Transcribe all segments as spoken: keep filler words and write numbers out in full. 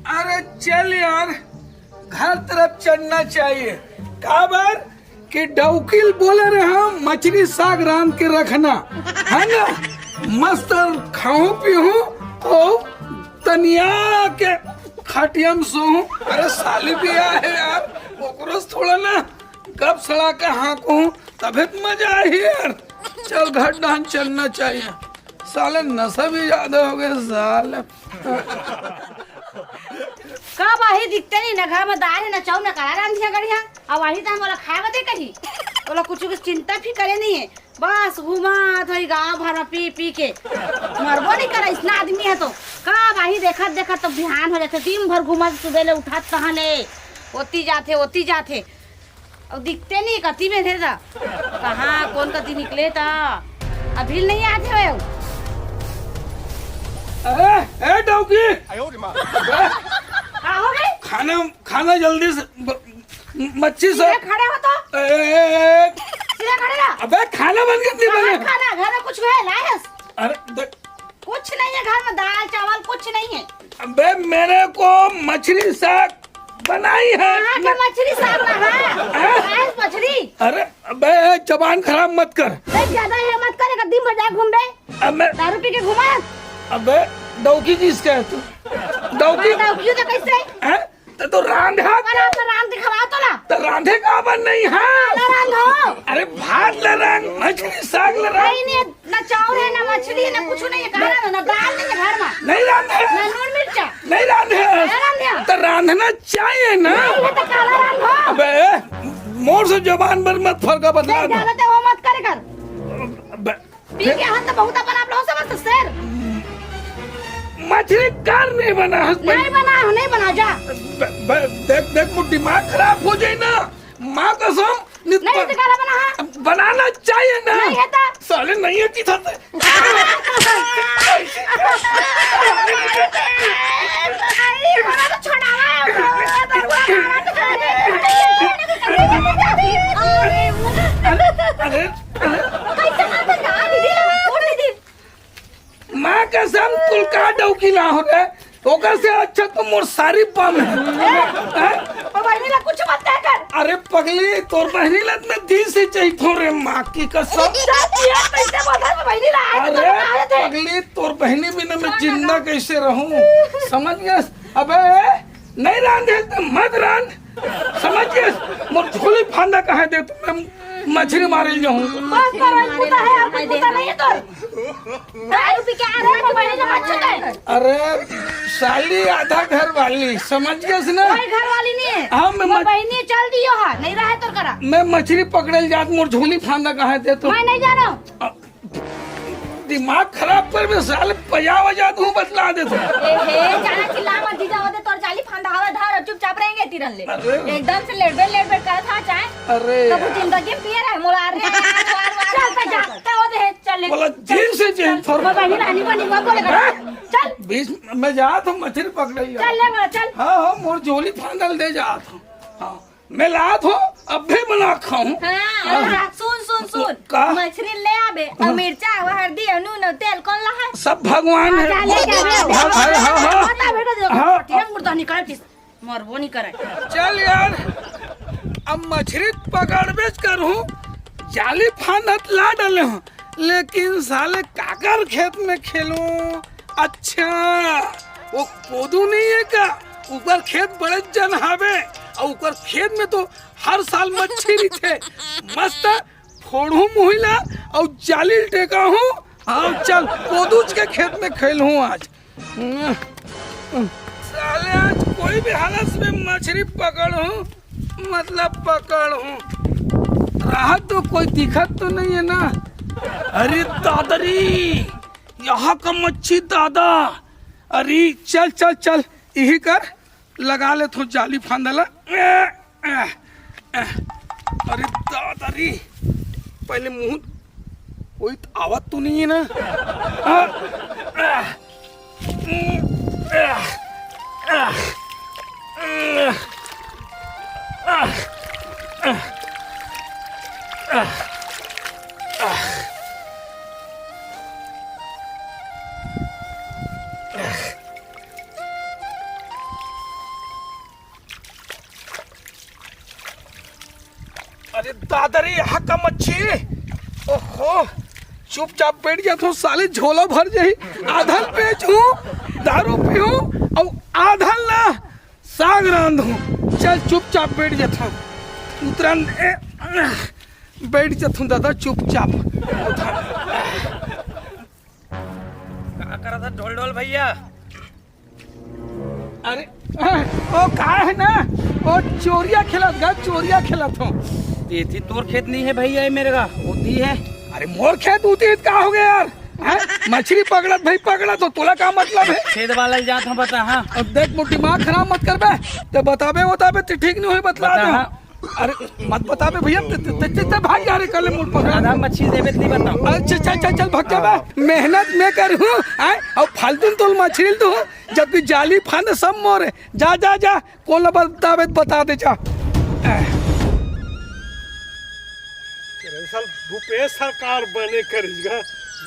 अरे चल यार, घर तरफ चलना चाहिए। काबर कि डौकी ल बोले रहे हम मछरी साग रांध के रखना, है ना? मस्त खाहूं पीहूं और तनिया के खटिया में सोहूं। अरे साली भी आए है यार, ओकरो से थोड़ा ना गप सड़ा के हाँकूं, तबे तो मजा आही यार। चल घर डाहन चलना चाहिए। साले नशा भी ज्यादा हो गया साले। का बाही दिखते नहीं ना, घर में दाल है ना चाउर ना करा रांधिया गड़िया। अब वही तो हम बोला खाए बदे कही, बोला कुछ की चिंता फिकर नहीं है, बस घूमत होई गाँव भर में पी पी के। मरबो नहीं करा, इसना आदमी है तो। का बाही देखत देखत तो बिहान हो जाते, दिन भर घूमत, सुबह ले उठत तहाँ ले ओती जाते ओती जाते। अब दिखते नहीं कति में थे ता। कहाँ कौन कति निकले ता? अभी नहीं आते हुए। अरे ए डौकी, का हो गए? खाना, खाना जल्दी से ब-, मच्छी से। सीधे खड़े हो तो। ए, ए, ए, ए। सीधे खड़े रहो। अबे खाना बन के नहीं बने। कहाँ खाना? घर में कुछ है लायस? अरे देख, कुछ नहीं है घर में, दाल चावल कुछ नहीं है। अबे मेरे को मछली साग बनाई है। कहाँ के मछली साग रहा? हाँ? कहाँ है मछली? अरे अबे जबान खराब मत कर। अरे ज्यादा ये मत कर, एक दिन भर जाए घूमबे। अब मैं दारू पी के घूमा। अबे डौकी किसका है तू? डौकी। मैं डौकी हूँ तो कैसे? हैं? तो तू रांध हाथ। अरे आप रांध दिखावा तो ना। तो रांधे का बन नहीं है? ना रांध हो। अरे भात ले रंग, मछली साग ले रंग। नहीं नहीं, ना चाउर है, ना मछली है, ना कुछ नहीं है। कहाँ ना, ना दाल नहीं है घर में। नहीं रांधे। ना नून मिर्चा। नहीं रांधे। नहीं रांधे। तो रांधना चाहिए ना। नहीं है तो काला रांध हो। अबे मोर से जबान बर मत फरका बदला नहीं दो। ज्यादा तो वो मत करे कर। अबे पी के हम तो बहुत अपन आप लोगों से मस्त शेर। मछली कार नहीं बना है। नहीं बना हो, नहीं बना जा। ब-, ब-, देख देख वो दिमाग खराब हो जाए ना, माँ कसम। नित नहीं पर तो काला बना है। बनाना चाहिए ना। नहीं है तो। साले नहीं है कि था। अरे, बड़ा तो छोड़ावा है, बड़ा तो छोड़ावा है। अरे, अरे, अरे। कैसे मारता जा, दीदी? छोड़ दीदी। माँ कसम, तुल का डौकी ना हो रे। ओकर से अच्छा तो मोर सारी पाम है। हैं? ओ बहिनी ला कुछ मत कह कर। अरे पगली, तोर बहिनी ला मैं दिल से चाहिए थो रे, माँ की कसम। जा दिया, कैसे बोल रहा है बहिनी ला? आज तो अरे बता रहे थे। पगली, तोर बहिनी बिना मैं जिंदा कैसे रहूं? समझ गए? अबे नहीं रांधे तो मत रांध। समझ गए? मोर झोली फांदा कहाँ दे तू? मैं मछली मारे जाऊँ। बस तो राजपूता है, और कुछ पता नहीं है तो। दारू पी के आ रहे हैं, तो बहिनी से मत छुटे। अरे साली आधा घर वाली, समझ गए ना? कोई घर वाली नहीं है। हाँ, मैं वो मछ- बहिनी चल दियो है, नहीं रहा है तोर करा। मैं मछली पकड़े जात, मोर झोली फांदा कहाँ दे तू? मैं नहीं जा रहा हूँ। अ, दिमाग खराब कर में साले पजा वजा दूं, बतला दे तू। ए हे, जाना चिल्ला मत, जीजा होते तोर जाली फांदा हवा धार, अब चुपचाप रहेंगे तीरन ले। अरे। एकदम से लेट बेट लेट बेट करत हा चाहे। अरे कबू यार। जिंदगी में पिए रहे, मोला रे, वार, वार, चल, चल, जा, चल, होते हैं, चल ले। बोला, जिन से जिन, चल, फरमा। मैं बहिनी रानी बनी, मैं बोले कर। हैं? चल। बीच में जा, तो मछली पकड़ लिया। चल ले, बोला, चल। हाँ, हाँ, मोर झोली फांदल दे जा। हाँ। मैं लात हो, अब्बे बना खाऊं। हाँ, हाँ। हाँ, सुन, सुन, सुन। का? मछली ले आबे, और हाँ। मिर्चा, और हल्दी, और नून, और तेल, कौन ला है? सब भगवान हाँ, है। जा ले, जा ले। हाँ, हाँ, हाँ, हाँ। बता, बेटा, देखो, हाँ। पटिया मुर्दा निकाल दिस, मरबो नहीं करे। चल यार, अब मछली पकड़बेच करहूँ, जाली फांदत ला डाले हूँ, लेकिन साले काकर खेत में खेलूं? अच्छा, वो कोदू नहीं है का? ऊपर खेत बड़े जन हावे, और ऊपर खेत में तो हर साल मच्छी रहिथे। मस्त फोड़हूं मुहिला और जाली टेकाहूं। हाँ, चल, कोदूच के खेत में खेलहूं आज। साले, आज कोई भी हालत में मछली पकड़हूं, मतलब पकड़हूं। राहत तो कोई दिखत तो नहीं है ना? अरे दादरी, यहाँ का मच्छी दादा। अरे चल, चल, चल, यही कर, लगा ले थो जाली फांदला। अरे दादरी, पहले मुंह कोई त आवत तो नहीं है ना? आ, आ, आ, आ, आ, आ, अरे, यहाँ का मच्छी। ओहो, चुपचाप बैठ जाथों, साले झोला भर जाही। आधन बेचहूँ, दारू पीहूँ, अउ आधन ला साग रांधहूँ। चल, चुपचाप बैठ जाथों। उतरन, ए, बैठ जाथों दादा, चुपचाप। का करत हस ढोल ढोल भैया? अरे, ओ का हे ना, ओ चोरिया खेलत गा, चोरिया खेलत हों। एती तोर खेत नइ हे भैया, ये मेरे का ओती हे। अरे मोर खेत ओती हे त का होगे यार? हैं? मछरी पकड़त भाई पकड़त हों, तोला का मतलब हे? छेद वाला ल जात हों बता, हाँ। अब देख मोर दिमाग खराब मत करबे, ते बताबे बताबे ते ठीक नइ होही बतला बता, देहूँ। हाँ। अरे मत बताबे भैया, ते, ते, ते, ते भाग जा रे, कल मोर पकड़ा। आधा मछली देबे त नइ बताओं। अच्छा, चल, चल, चल, भाग जा बे। मेहनत मैं करहूँ, हैं? अउ फालतू तोल मछली ल दूँ, जब तू जाली फांद सब मोर हे। जा, जा, जा, कोन ला बताबे त बता दे, जा। अरे साल भूपेश सरकार बने करिस गा,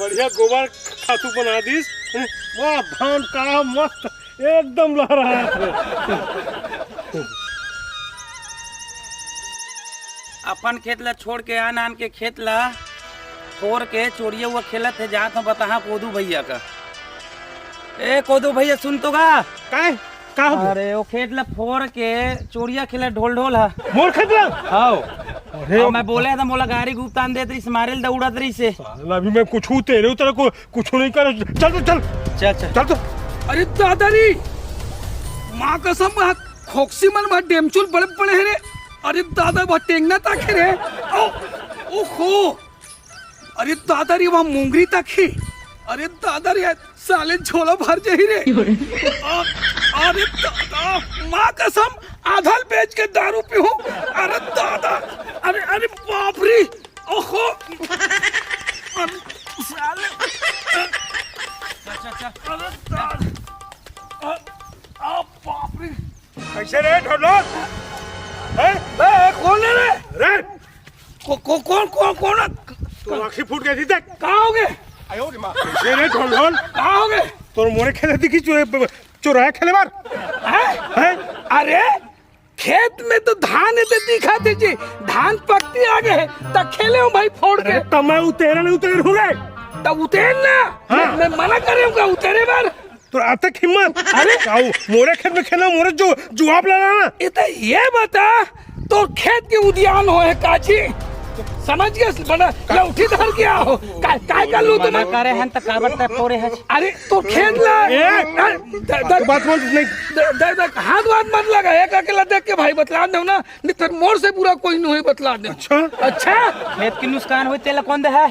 बढ़िया गोबर खातू बना दिस। वाह, धान का मस्त एकदम लहरात हे। अपन खेत ला छोड़ के आन आन के खेत ला फोर के चोरिया हुआ खेलत हे, जात हों बताहा कोदू भैया का। ए कोदू भैया, सुन तो गा। काय? का हो गया? अरे, वो खेत ला फोर के चोरिया खेलत ढोल ढोल हा। मोर खेत ला? हाव। अरे, अउ मैं बोले त मोला गारी गुप्तान देत रहिस, मारे ल दउड़त रहिस हे। साला, अभी मैं कुछ उतेरे उतेरे को कुछ नइ करे। चल तो, चल। चल, चल। चल तो। अरे दादा रे, माँ कसम, वहाँ खोकसी मन, वहाँ डेमचुल बड़े बड़े हे रे। अरे दादा, वहाँ टेंगना तक हे रे। ओ, ओहो। अरे दादा रे, वहाँ मुंगरी तक हे। अरे दादा रे, साले झोला भर जाही रे। आ, अरे दादा, माँ कसम, आधा ल बेच के दारू पीहूँ। अरे दादा, अरे, अरे बाप रे। ओहो। अरे साले। चल, चल, चल। अरे दादा। आ, आ, बाप रे। कैसे रे ढोलक? हैं? बे, कौन है रे? रे! को, को, कौन, कौन, कौन है? तोर आँखी फूट गे, देख। का होगे? कैसे रे ढोलक? का होगे? तोर मोरे खेले दिखी चो-, चोराया खेले बार। हैं? हैं? अरे, खेत में तो धान हे त दिखत हे जी, धान पकती आगे हे, त खेले हों भाई फोर के। अरे, त मैं उतेरे नइ उतेरे हूँ रे। त उतेर ना, हाँ। मैं, मैं मना करे हूँ का उतेरे बर? तोर अतक हिम्मत? अरे! काऊ, मोरे खेत में खेलना, मोरे जो जुआब लड़ाना। ए त ये बता, तोर खेत के उद्यान होहे काची? समझ गे? बना, लौठी धर के आहो। काय, काय कर लूँ मना तुमन? करे हन त काबर तय फोरे हस? अरे, तोर खेत ला। ए! अरे, द-, द-, तो बात मत नहीं। द-, द-, द-, हाथ वाथ मत लगा, एक अकेला देख के भाई बतला देव ना, नहीं फिर मोर से बुरा कोई नहीं होही बतला देव। अच्छा? अच्छा? खेत के नुकसान होही तेला कोन दे हे?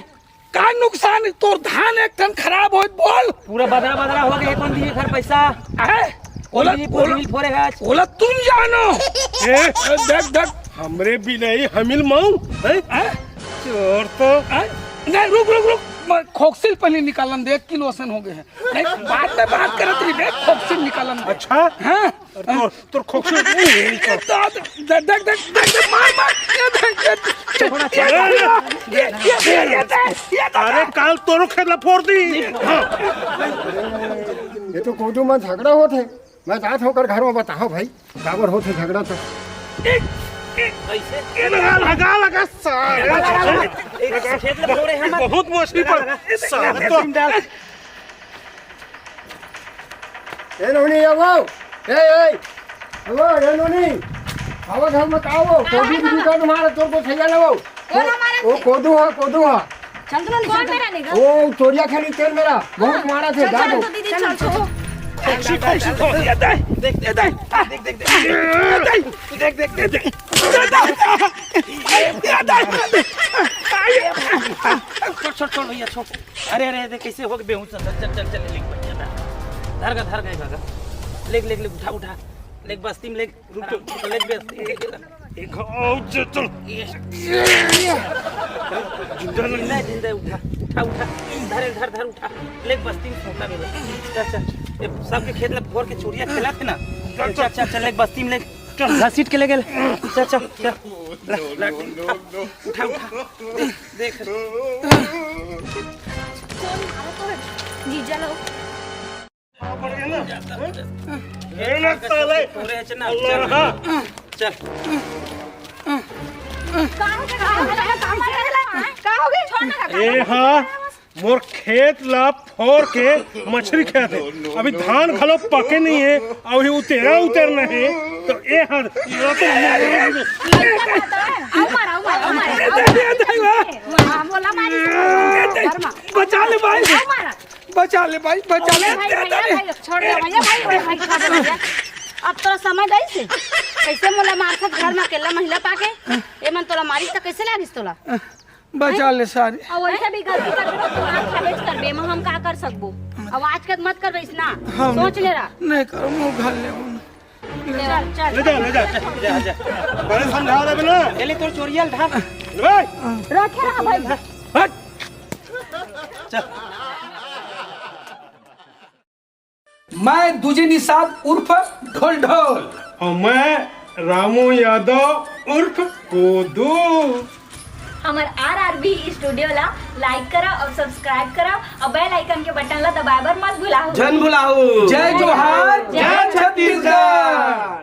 का नुकसान? तोर धान एक ठन खराब होय त बोल। पूरा बदरा बदरा होगे, कोन दिही घर पैसा? हैं? कोन ओला, दिही, कोन ओला, दिही फोरे हे आज? ओला तुम जानो। ए, देख, देख। हमरे बिना ही हमिल माऊ, हैं? हैं? चोर तो। हैं? नहीं, रुक, रुक, रुक। मैं खोकसी ल पहली निकालन दे, एक किलो असन होगे हे। नहीं, बाद में बात करत रही बे, खोकसी ल निकालन दे। अच्छा? हाँ। अरे तोर, तोर खोकसी। ए, दाद, दे-, देख, देख, देख, देख, मार, मार। ये देख, ये देख, छोड़ा, ये छोड़ा। देख, ये, ये, ये देख, ये देख। अरे, काल तोरो खेत ला फोर दिही। हाँ। ये तो कोदू में झगड़ा होत हे। मैं जात हों ओकर घर में बताहूँ भाई, काबर होत हे झगड़ा तो। ए, ए, कैसे? ए, लगा, लगा, लगा, साले। लगा, लगा, लगा। ए, खेत ला फोरे हे हमर। बहुत मुश्किल लगा, पर लगा। साले तो। ए नोनी, आवो। ए, ए। आवो, ए नोनी। आवो, घर में आवो। कोदू की दुकान तुम्हारा, तोर को सही ना वो। वो ना मारा ओ, थे। कोदू हा, कोदू हा। चल तो नोनी, कौन चल तो। मेरा लेगा? ओ, चोरिया खानी तेल मेरा। बहुत हाँ। मारा थे, चल, जा चल दो। तो दीदी, चल, चल, चल। चल। खुशी, खुशी, खुशी। ये दे, देख, ये दे। आ, देख, देख, देख। ये दे। देख, देख, देख, देख। ये दे। ये दे। छोड़, छोड़, छोड़ भैया, छोड़। अरे, अरे, देख कैसे हो गए बेहोश अंदर। चल, चल, चल, ले, ले, धर गा, धर गा, धर गा। ले, ले, ले, उठा, उठा। ले, बस्ती में ले। रुक, रुक, रुक, ले, बस्ती में ले। एक, आओ, चल, चल। ये, ये। जिंदा नहीं। जिंदा है, जिंदा है, उठा, उठा, उठा। धर, धर, धर, उठा। ले, बस्ती में छोटा बेला। चल, चल। ये सबके खेत ला फोर के चोरिया खेलत हे ना। चल, चल, चल। चल, चल, चल, ले, बस्ती में ले। चल, घसीट के ले गेल। चल, चल, चल। ला, ला, उठा, उठा, उठा। देख, देख। कौन मारा तो है? जीजा लो। ए ना साले। पूरे चना, अल्लाह चल। रहा। चल। का हो गया? का हो गया? का हो गया? छोड़ ना, काका। ए हाँ, मोर खेत ला फोर के मछरी खात हे। अभी धान घलो पके नहीं है, अभी उतेरा उतरना है। तो ए हाँ, आओ मारा, आओ मारा, आओ मारा। हाँ, बोला मारी। वर्मा। बचा ले भाई, आओ मारा। बचा ले भाई, बचा ले। भाई, भैया, भाई, छोड़ दे भैया, भाई, भाई, भाई, छोड़ दे भैया। अब तोरा समझ आई से? कैसे मोला मारथस घर में अकेला महिला पाके? ए मन तोला मारिस त कैसे लागिस तोला? बचा ले सारी। और वैसे भी गलती करबे तो तू आज खबेच करबे, एमा हम का कर सकबो? अब आज के मत करबे इसना। हम सोच ले रहा। नहीं करो, मुंह घर ले हूँ। चल, चल। ले जा, ले जा, जा, जा। बड़े समझा देबे ना। चले तोर चोरिया ल धर। ले भाई। रखे रहा भाई। हट। चल। मैं दूजे निषाद उर्फ ढोल ढोल। और मैं रामू यादव उर्फ कोदू। हमर आर आर बी स्टूडियो ला लाइक करा और सब्सक्राइब करा और बेल आइकन के बटन ला दबाए बर मत भुलाहू। झन भुलाहू। जय जोहार, जय छत्तीसगढ़।